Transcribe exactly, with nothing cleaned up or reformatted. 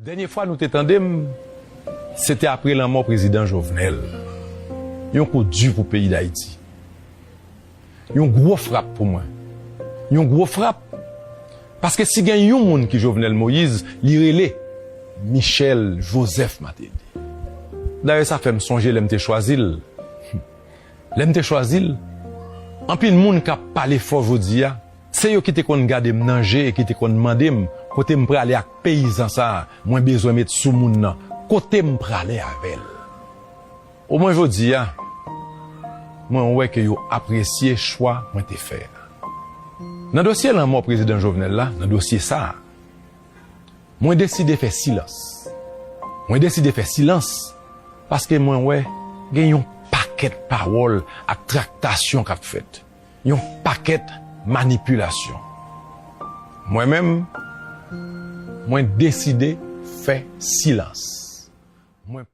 Dènye fwa nou te tande m, se te apre lanmò prezidan Jovenel. Yon kou di pou peyi Dayiti. Yon gwo frap pou mwen. Yon gwo frap. Paske si gen yon moun ki Jovenel Moïse, li rele Michel Joseph Martelly. Dayè, sa fè m sonje lè m te chwazi l. Lè m te chwazi l, anpil moun k ap pale fò jodi a, se yo ki te konn gade m nan je e ki te konn mande m kote m prale ak peyizan sa a mwen bezwen met sou moun nan, kote m prale avè l. Omwen jodi a, mwen wè ke yo apresye chwa mwen te fè a. Nan dosye lanmò prezidan Jovenel la, nan dosye sa a, mwen deside fè silans. Mwen deside fè silans paske mwen wè gen yon pakèt pawòl ak traktasyon k ap fèt. Yon pakèt manipilasyon. Mwen menm, mwen deside fè silans. Mwen